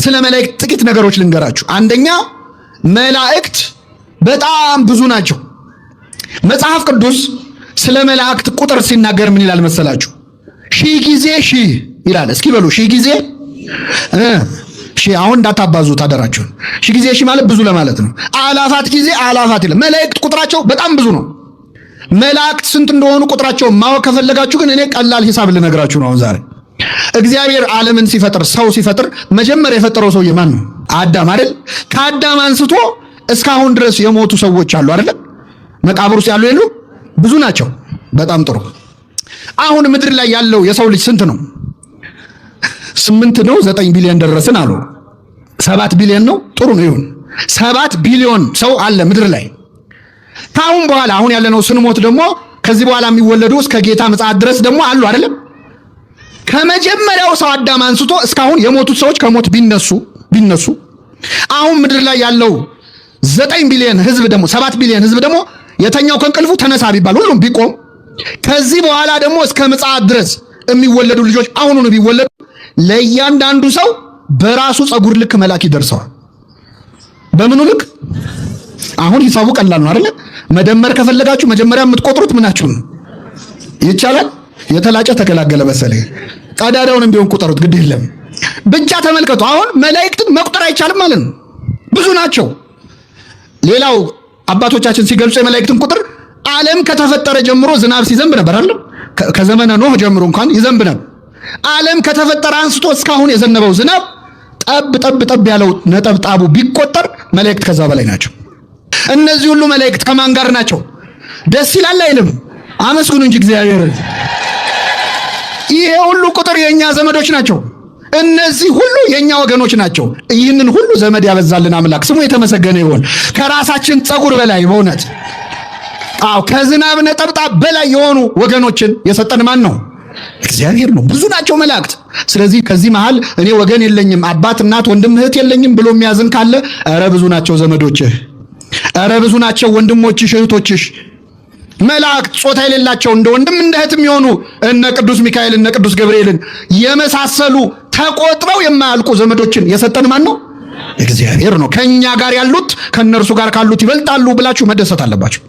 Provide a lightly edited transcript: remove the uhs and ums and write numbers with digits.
ስለ መላእክት ጥቂት ነገሮች ልንገራችሁ። አንደኛ መላእክት በጣም ብዙ ናቸው። መጽሐፍ ቅዱስ ስለ መላእክት ቁጥር ሲናገር ምን ይላል መሰላችሁ? ሺህ ጊዜ ሺህ ይላል። እስኪ በሉ ሺህ ጊዜ ሺህ። አሁን እንዳታባዙ ታደራችሁን። ሺህ ጊዜ ሺህ ማለት ብዙ ለማለት ነው። አላፋት ጊዜ አላፋት ይላል። መላእክት ቁጥራቸው በጣም ብዙ ነው። መላእክት ስንት እንደሆኑ ቁጥራቸው ማወቅ ከፈለጋችሁ ግን እኔ ቀላል ሂሳብ ልነግራችሁ ነው አሁን ዛሬ። እግዚአብሔር ዓለምን ሲፈጥር፣ ሰው ሲፈጥር መጀመሪያ የፈጠረው ሰውዬ ማን ነው? አዳም አይደል? ከአዳም አንስቶ እስካሁን ድረስ የሞቱ ሰዎች አሉ አይደል? መቃብር ውስጥ ያሉ የሉ? ብዙ ናቸው። በጣም ጥሩ። አሁን ምድር ላይ ያለው የሰው ልጅ ስንት ነው? 8 ነው፣ 9 ቢሊዮን ደረስን አሉ። 7 ቢሊዮን ነው። ጥሩ ነው፣ ይሁን። 7 ቢሊዮን ሰው አለ ምድር ላይ። ከአሁን በኋላ አሁን ያለነው ስንሞት ደግሞ ከዚህ በኋላ የሚወለዱ እስከ ጌታ ምጽአት ድረስ ደግሞ አሉ አይደለም? ከመጀመሪያው ሰው አዳም አንስቶ እስካሁን የሞቱት ሰዎች ከሞት ቢነሱ አሁን ምድር ላይ ያለው 9 ቢሊዮን ህዝብ ደግሞ፣ 7 ቢሊዮን ህዝብ ደግሞ የተኛው ከእንቅልፉ ተነሳ ቢባል ሁሉም ቢቆም፣ ከዚህ በኋላ ደግሞ እስከ ምጽአት ድረስ የሚወለዱ ልጆች አሁኑኑ ቢወለዱ ለእያንዳንዱ ሰው በራሱ ፀጉር ልክ መልአክ ይደርሰዋል። በምኑ ልክ? አሁን ሂሳቡ ቀላል ነው አይደለ? መደመር ከፈለጋችሁ መጀመሪያ የምትቆጥሩት ምናችሁ ነው? ይቻላል። የተላጨ ተገላገለ መሰለኝ። ቀዳዳውንም ቢሆን ቁጠሩት፣ ግድ የለም። ብቻ ተመልከቱ። አሁን መላእክትን መቁጠር አይቻልም ማለት ነው። ብዙ ናቸው። ሌላው አባቶቻችን ሲገልጹ የመላእክትን ቁጥር ዓለም ከተፈጠረ ጀምሮ ዝናብ ሲዘንብ ነበር አይደል? ከዘመነ ኖህ ጀምሮ እንኳን ይዘንብ ነበር። ዓለም ከተፈጠረ አንስቶ እስካሁን የዘነበው ዝናብ ጠብ ጠብ ጠብ ያለው ነጠብጣቡ ቢቆጠር መላእክት ከዛ በላይ ናቸው። እነዚህ ሁሉ መላእክት ከማን ጋር ናቸው? ደስ ይላል አይልም? አመስግኑ እንጂ እግዚአብሔርን። ይሄ ሁሉ ቁጥር የእኛ ዘመዶች ናቸው። እነዚህ ሁሉ የእኛ ወገኖች ናቸው። ይህንን ሁሉ ዘመድ ያበዛልን አምላክ ስሙ የተመሰገነ ይሁን። ከራሳችን ፀጉር በላይ በእውነት አዎ፣ ከዝናብ ነጠብጣብ በላይ የሆኑ ወገኖችን የሰጠን ማን ነው? እግዚአብሔር ነው። ብዙ ናቸው መላእክት። ስለዚህ ከዚህ መሃል እኔ ወገን የለኝም፣ አባት፣ እናት፣ ወንድም፣ እህት የለኝም ብሎ የሚያዝን ካለ ኧረ ብዙ ናቸው ዘመዶችህ፣ ኧረ ብዙ ናቸው ወንድሞችሽ፣ እህቶችሽ። መላእክት ጾታ የሌላቸው እንደ ወንድም እንደ እህት የሚሆኑ እነ ቅዱስ ሚካኤል፣ እነ ቅዱስ ገብርኤልን የመሳሰሉ ተቆጥረው የማያልቁ ዘመዶችን የሰጠን ማን ነው? እግዚአብሔር ነው። ከኛ ጋር ያሉት ከእነርሱ ጋር ካሉት ይበልጣሉ ብላችሁ መደሰት አለባችሁ።